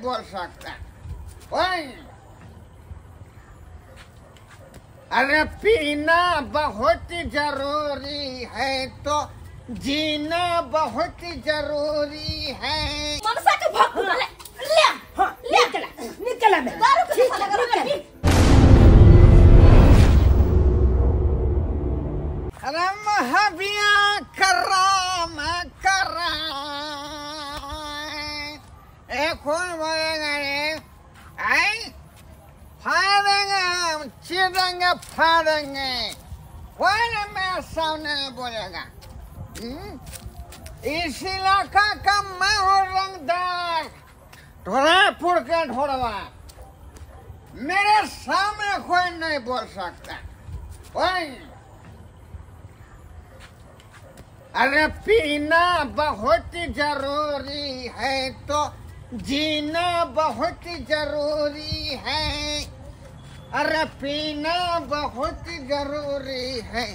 बोल सकता। ओए अरे पीना बहुत जरूरी है तो जीना बहुत जरूरी है। मनसा के भक्त ले ले हां निकला निकला मैं दारू के साला करो पी। अरे महाबिया कराम करा ए कौन बोलेगा रे? आई फाड़ेंगे हम, चीरेंगे फाड़ेंगे, कौन मेरे सामने बोलेगा? इस इलाका का मैं हूँ रंगदार, ढोरापुर का ढोरवा, मेरे सामने कोई नहीं बोल सकता। ओए अरे पीना बहुत जरूरी है तो जीना बहुत जरूरी है। अरे पीना बहुत जरूरी है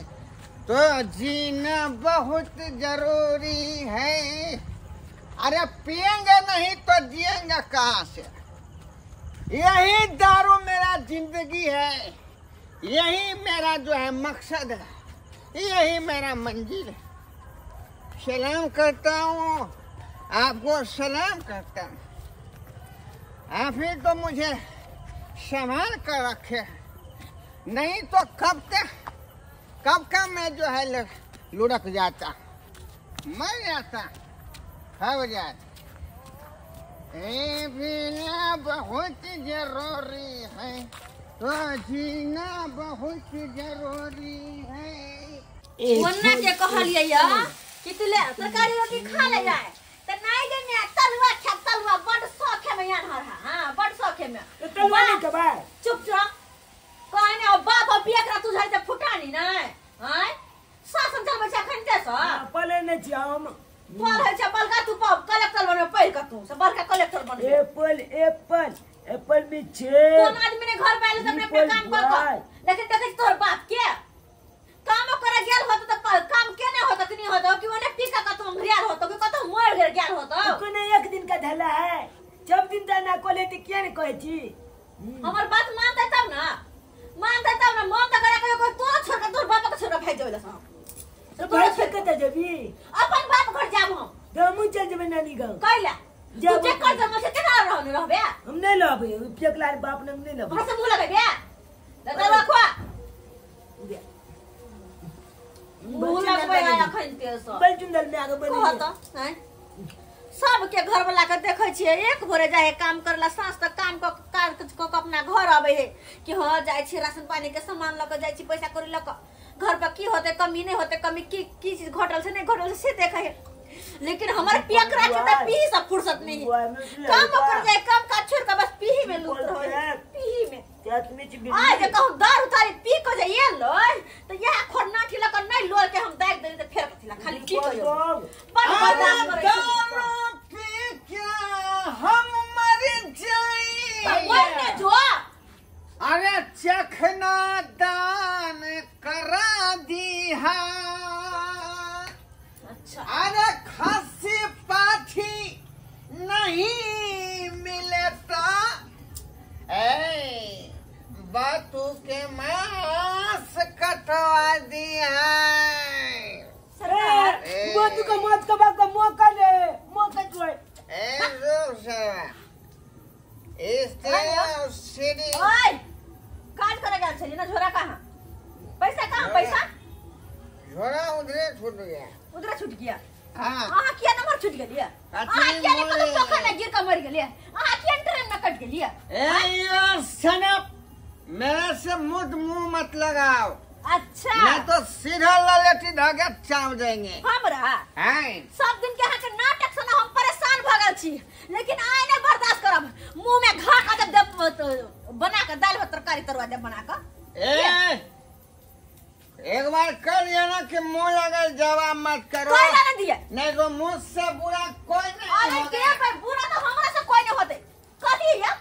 तो जीना बहुत जरूरी है। अरे पिएंगे नहीं तो जिएंगे कहाँ से? यही दारू मेरा जिंदगी है, यही मेरा जो है मकसद है, यही मेरा मंजिल है। सलाम करता हूँ आपको, सलाम करता हूँ। आप ही तो मुझे संभाल कर रखे, नहीं तो कब तक कब का मैं जो है लुढ़क जाता, मर जाता, खब जाता। ए पीना बहुत जरूरी है तो जीना बहुत जरूरी है। ओन्ना के कहलियै या कि तू ले तरकारी रोटी खा ले जाए त नहीं गे में तलुआ खा, तलुआ बड़ शौक है में यार। हां बड़ शौक है में तो तलुआ नहीं खबा। चुप रह कहने अब बाप अब बिया करा तू झर ते फुटानी नै हां शासन चल बच्चा खनते स पले नै छी हम तोर है छै बलका तू पब कलेक्टर बनबे पढ़ के तू से बड़का कलेक्टर बनबे। एप्पल एप्पल एप्पल में छे कोन आदमी ने घर पे आले त अपने अपने काम कर कर, लेकिन देखै छी तोर बाप के काम करे गेल होत त काम के नै होत कि नै होत कि ओने पीका कतो अंघरियाल होत कि कतो मर गेल गेल होत। कोने एक दिन का धला है, जब दिन ता ना कोले त किया ने कहै छी? हमर बात मानते तब ना, मानते तब ना। मन त करे कहियो तोरा छोड़ के तोर बाप के छोड़ के भाग जेबे स। तो भाग के कत जेबी? अपन बाप घर जाब हम। त हम चल जेबे नानी गांव। कैला तू जे कर जब से केना रहने रहबे? हम नै रहबे, फेकला बाप ने हम नै रहबे। हमरा से मुंह लगेबे त रखवा मुंह लगबे अखन ते सब बल चुंदल में आगे बनी कहत हैं। सबके घर वाला के देखै छियै एक भोरे जाय है काम करला, साँझ तक काम क काज क क अपना घर आबै है कि हां जाय छी राशन पानी के सामान ल के जाय छी, पैसा कौड़ी ल के घर पर की होते कमी नहीं होते कमी की की चीज घटल छै नहीं घटल छै से देखै है। लेकिन हमर पियकरा के त पीही सब फुर्सत नहीं है, काम कर जाए काम काज छोड़ के बस पीही में लूट रहे पीही में। आज जे कहूं दारू तारी पी के जे एलो त यह खोरनाठी ल के नहीं लोल के हम दाग देली त फेर कथिला खाली पी के बड़ बर्दाश्त करै छी। दारू पी के हम मर जाई मरने जो। अरे चखना दान करा दीहा। अच्छा अरे खासी पाठी नहीं मिले तो ए बातू के मांस कटवा दिया। सरकार बातू का मांस कबा का मौका ले मौका जो है ए रुक जरा इस सीढ़ी ओए काज करे गेल छली ना झोरा कहां पैसा कहां पैसा झोरा उधरे छूट गया उधरे छूट गया। हां अहां किया नंबर छूट गेलिए? अहां किया ने कतो पोखर में गिर के मर गेलिए? अहां किया ट्रेन में कट गेलिए? ए यो सनप मेरे से मुद मुंह मत लगाओ। अच्छा नहीं तो सीधा ललेटी धागे चाव देंगे हमरा। हैं सब दिन के अहां के नाटक से हम परेशान भ गेल छी, लेकिन आइ नै बर्दाश्त करब। मुंह में घा का जब बना के दाल भात तरकारी तरुआ दे बना के ए एक बार कर दिया ना कि मुंह लगल जवाब मत करो। कोई ना दिया नहीं तो मुझसे बुरा कोई नहीं। अरे के भाई बुरा तो हमरा से कोई नहीं होते। कथी या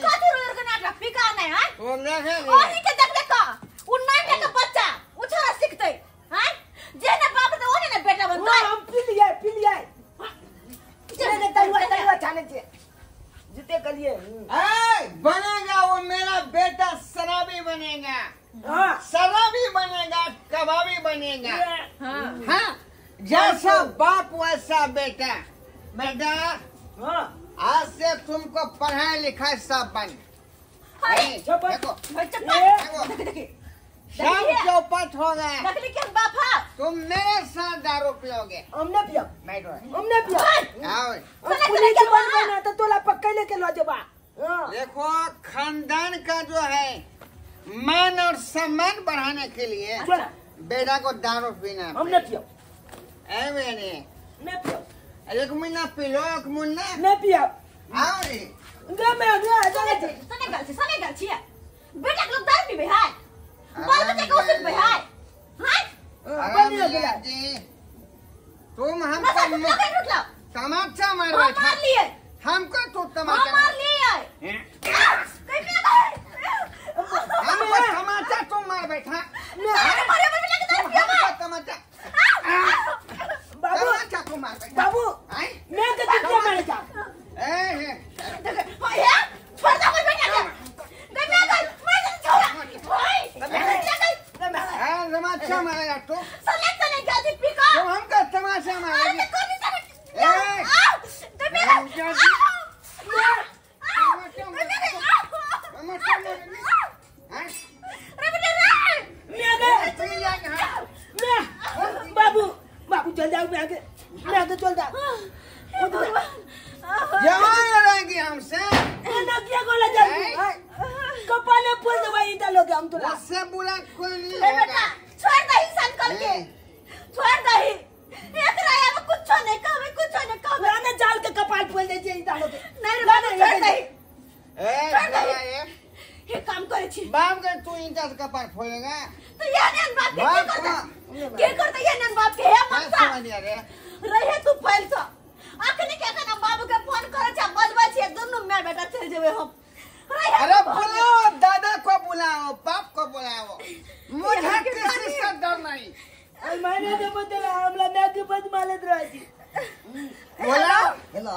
कथी रोज के नाटक पिका नहीं है वो देखेंगे ओही के देख देख का उ नाटक के बच्चा उ छोरा सीखते हैं जे ने बाप रे ओने ने बेटा बनतै। हम पी लिया चले तलुआ तलुआ छाने छे। जीते जैसा बाप वैसा बेटा। बेटा हां आज से तुमको पढ़ाई लिखाई सब बंद। देखो देखो सब चौपट हो गए। बाप है तुम मेरे साथ दारू पियोगे। हम ना पियो, हम ना पियो। पुलिस बन बना तो तोला पक्का लेके लो जबा। देखो खानदान का जो है मान और सम्मान बढ़ाने के लिए बेटा को दारू पीना। हम ना पियो। ऐ मैंने ना पियो। एक महीना पी लो, एक महीना ना पियो। आओ रे गा मैं आ जा सने गल सने गल छिया बेटा के लोग दारू पीबे है, बाल बच्चा के औसत पे है। हां जी तुम हमको तमाचा मार मार लिए, हमको तू तमाचा मार लिए। हमको तमाचा तुम मार बैठा। तमाचा बाबू, तमाचा तुम मार बैठा। बाबू मैं तो कितना मारे जा। ए देखो ये छोड़ दो बेटा के। मैं गई मैं छोड़ा ओए तमाचा मारेगा तू। सले सले जल्दी पी को। तुम हमको तमाचा मारेगी। अरे कौन सा ए तो मेरा तमाचा मारेगी। हां रे बेटा रे मैं गए मैं बाबू बाबू चल जाओ। मैं आगे मैं आगे चल जा। जवान लड़ेंगी हमसे। ना क्या गोला जल्दी कपाले फूल दवाई डालोगे हम तो। उससे बुरा कोई नहीं होगा। बेटा छोड़ दही संकल के, छोड़ दही। एक राया में कुछ नहीं कहबे, कुछ नहीं कहबे। ना जाल के कपाल फूल दे जे डालोगे। नहीं रे बाबू छोड़ दही। ए छोड़ ये ये काम करे छी बाप के तू इंटा से कपाल फोड़ेगा तो ये नन बाप के के करता के करता ये नन बाप के है मनसा रहे तू फैल स अखने के अखन बाबू के फोन करे छ बजबै छी दुनु my बेटा चल जेबे हम। अरे बुलाओ दादा को, बुलाओ बाप को बुलाओ, मुझे किसी से डर नहीं। और मैंने तो बदला हमला ना के बदमालत राजी। बोला हेलो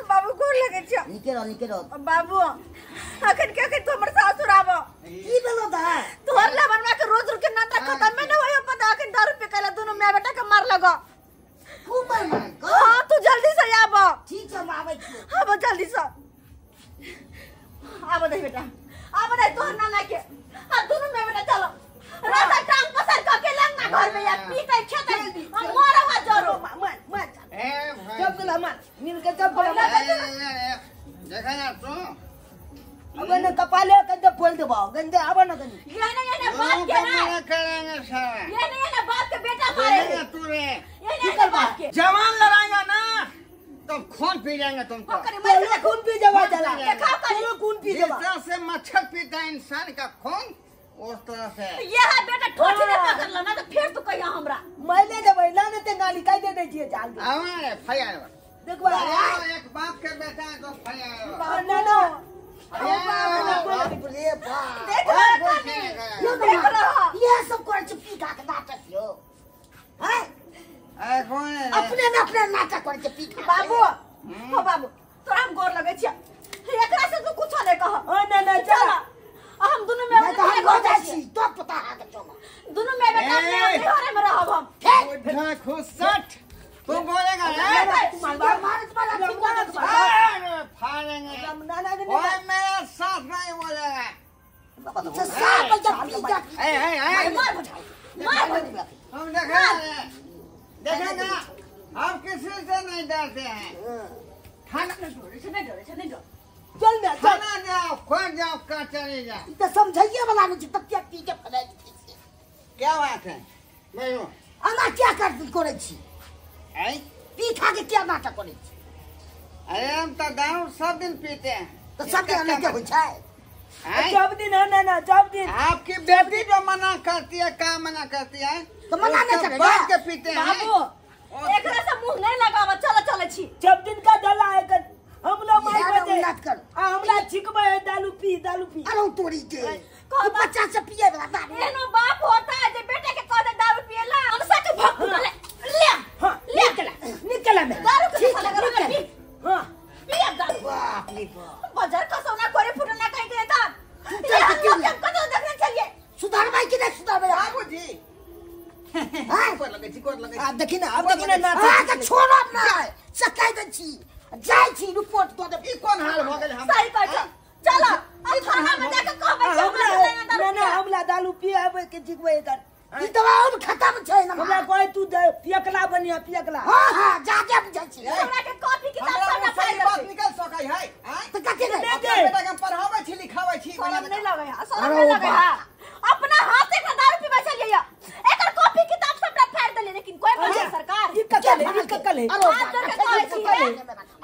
बाबू गोर लगे छ। निके रहो निके रहो बाबू अखन के अखन तो हमर सासुर आबो की बोलो दा तोहर ला बनवा के रोज के नाटक खत्म में न होयो पता अखन दारू पी के दुनु my बेटा के मार लगो। खूब मार। हां तू जल्दी से आबो। ठीक है हम आबै छी। आबो जल्दी से आबो दे बेटा आबो दे तोहर नाना के आ दुनु my बेटा चलो राता टांग पसार क के लंगना घर में या पीते खेते हम मरवा जरो मार मार ए भाई जब गला मार मिल के जब गला देखा ना तू अब न कपाले कंदे फोल देबो गंदे आबो न कनी ये ना ये ना बाप के ना करेंगे सारा ये ना ये ना बाप के बेटा मारे तू रे ये ना बाप के जवान लड़ाएगा ना तो खून पी जाएंगे तुमको। पहले खून पी जावा जला देखा चलो खून पी जावा। जिस तरह से मच्छर पीता है इंसान का खून उस तरह से ये है बेटा ठोठी ने पकड़ लो ना तो फिर तू कहिया हमरा मैं ले देबै ला ने ते गाली काई दे दे छिए जाल के आवा रे फैया देखवा एक बाप के बेटा है तो फैया ना ना बाप रे बाप देख रहा देख रहा ये सब कर छी पी खा के नाटक यो हैं ए कौन है अपने में अपने नाटक कर के पी खा। बाबू हो बाबू तोरा हम गोर लगे छिए एकरा से तू कुछ नहीं कह। हां ना ना चल हम दोनों में मैं तो हम हो जाइ छी तो पता है के चलो दोनों में बेटा अपने घरे में रहब हम। उठा खुसट तू बोलेगा रे मार मार वाला ठीक अरे फाड़ेंगे ना ना ओए मेरा साथ नहीं बोलेगा तो साफ जब पी जा। ए ए ए मार मार हम देखेंगे देखेंगे हम किसी से नहीं डरते हैं। थाना नहीं डरे नहीं डरे चल ना चल थाना जाओ खोज जाओ कहाँ चले जाओ तो समझाइए वाला नहीं तब क्या पी के फले क्या बात है मैं अना क्या कर करे छी आई पी खा के क्या नाटक करे छी। अरे हम तो दारू सब दिन पीते हैं तो सब दिन क्या होइ छै सब दिन है ना ना सब दिन आपकी बेटी जो मना करती है का मना करती है तो मना नहीं करेगा बाप के पीते हैं बाबू एकरा से मुंह नहीं लगाव चलो चले छी सब दिन का दला है कर हम लोग मार बजे मत कर आ हमला छिकबे दारू पी दारू पी अरे तोरी के बच्चा से पिए वाला दारू एनो बाप होता है जे बेटे के कह दे दारू पिएला हम सच भक ले ले हां ले निकला निकला में दारू के साला कर पी हां पी अब दारू बाप रे बाप बाजार का सोना करे फुटना कहीं के था चल कतो देखने चलिए सुधार भाई कि नहीं सुधार भाई बाबूजी हां कोर लगे छी कोर लगे अब देखी ना अब देखी ना नाच के छोड़ब नै से कहि दै छी जाइ छी रिपोर्ट दऽ देब। ई कोन हाल भऽ गेल सही कहै छै। चलो अब थाना में जाके कहबै कि हमरा हमरा ना ना हमरा दारू पियाबै के जिगबै एकर। ई दवा और खत्म छै ना। हमरा कहै तू पियकला बनिया पियकला। हां हां जाके बुझै छी। हमरा के कॉपी किताब हमरा सब मुँह से फाड़ ई बात देलकै। निकल सकै है? आँय? तऽ कथी रे? अपना बेटा के हम पढ़ाबै छी लिखाबै छी शरम नहीं लगे है, शरम अरे नहीं ओ लगे बाप। है। अपना हाथ से एकरा दारू पीबै छलियै, एकर कॉपी किताब सबटा फाड़ देलियै, लेकिन कोई बचे सरकार। ई ककल है, ई ककल है। अरे ओ हाथ जोड़ के बाप, कहै छी, कथी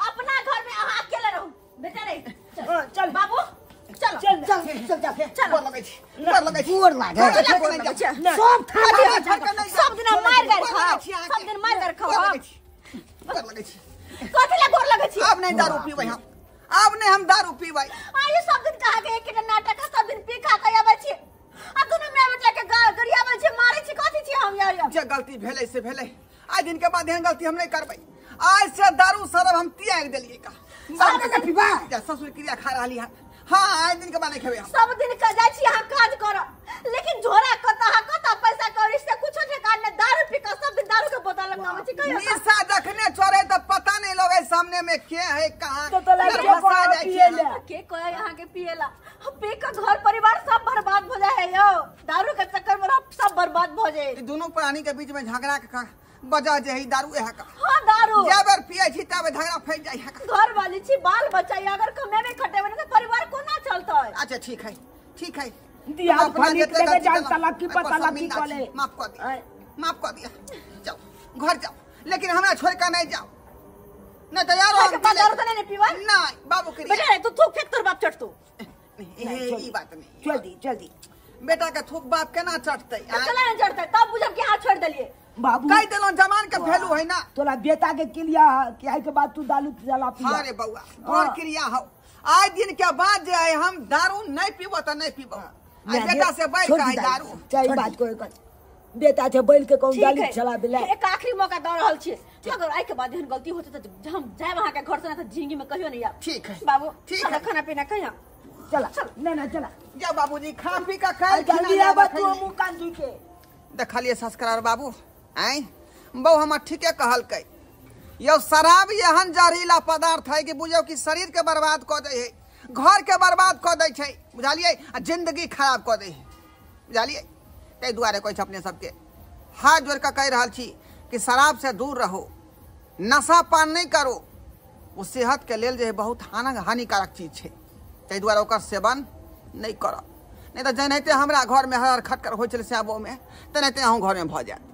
अपना घर में अहाँ अकेले रहू बेटा रे। चल। हां चल बाबू चलो चल चल चल चल चलो गोर लगै छी, गोर लगै छी। गोर लागे। गोर लगै छी, गोर लगै छी। सब थाना में सब दिन मार गारि गोर खाओ, लगै छी अहाँके। सब दिन मार गारि खाओ। गोर लगै छी, गोर लगै छी। कथी ला गोर लगै छी? आब नहीं दारू पीबै हम, आब नहीं हम दारू पीबै। आ ई सब दिन कहा के एकटा नाटक है, सब दिन पी खा के आबै छी आ दुनू माय बेटा के गरियाबै छी, मारै छी, कथी छी हम यार? जे गलती भेलै से भेलै, आइ दिन के बाद एहन गलती हम नहीं करबै। आज से दारू शराब हम त्याग देलियै का। सब दिन पीबै? जा ससुर क्रिया खा रहली है। हाँ आइ दिन के बाद नहीं खेबै हम। सब दिन के जाइ छी अहाँ काज करऽ, लेकिन झोरा कतऽ अहाँ कतऽ पैसा कौड़ी से कुछो ठेकान नहि, दारू पी कऽ सब दिन दारू के बोतल लग आबै छी। कहियो निशा जखने चढ़े तऽ पता नहीं लगे सामने में के है कहाँ। तो तो लगे फंसा कहाँ जाइ छी पिए ले। अहाँ। के कहे अहाँ के पिएला, पी के घर परिवार सब बर्बाद भऽ जाइ है यौ, दारू के चक्कर में सब बर्बाद भऽ जाइ। ई दुनू प्राणी के बीच में झगड़ा के वजह जे है दारू है का। हाँ दारू जे बेर पिए छी तब झगड़ा फैल जाइ है का। घर वाली छी बाल बच्चा अगर कमेबे खटेबे नहीं तो परिवार कोना चलतै? अच्छा ठीक है ठीक है। दिया अपना खाली जते लेके गलती जान केलहुँ, तलाक की एहि पर पता लगी शर्मिंदा कले। छी। माफ कऽ दिया, आँय। माफ कऽ दिया। जाओ घर जाओ, लेकिन हमरा छोड़ के नहीं जाओ, नहीं तो यार खाके बाद दारू तऽ नहीं ने पीबै? नहीं बाबू के बेटा रे तू थूक फेंक तोर बाप चटतो। ई बात नहीं। चल दी चल दी। बेटा के थूक बाप केना चटतै? तो चला नहीं चढ़तै तब बुझब कि अहाँ छोड़ देलियै। बाबू कहि देलहुँ जमान के वैल्यू है ना। तोरा बेटा के क्रिया कि आई के बाद तू दारू जला पिया। हाँ रे बउआ तोहर क्रिया हो, आज दिन के बाद जे है हम दारू नहीं पीबो तऽ नहीं पीबो। आई बेटा से बैठ के दारू चाहे बात कोई कर बेटा छै बैल के कौन दारू चला देला। एक आखिरी मौका दऽ रहल छी, अगर आई के बाद एहन गलती होतै तऽ हम जायब अहाँ के घर से, ना तऽ जिंदगी में कहियो नहीं आयब। ठीक है बाबू, ठीक है। खाना पीना कहियो। चला ना ना चला जा बाबूजी खा पी के खाइ जल्दी आबा तू मुंह कान धुइ के। देखलिए संस्कार बाबू आँय बौ हमर ठीके कहलकै यौ, शराब एहन जहरीला पदार्थ है कि बुझियौ कि शरीर के बर्बाद कऽ दै है, घर के बर्बाद कऽ दै छै बुझलियै, आ जिंदगी खराब कऽ दै है बुझलियै। ताहि दुआरे कहै छै अपने सबके हाथ जोड़ि कऽ कहि रहल छी कि शराब से दूर रहू, नशा पान नहि करू, ओ सेहत के लेल जे है बहुत हानिकारक चीज छै, ताहि दुआरे ओकर सेवन नहि करब, नहि तऽ जेनाहिते हमरा घरमे हर खटकर होइ छलै स्याबोमे तेनाहिते अहूँ घरमे भऽ जायत।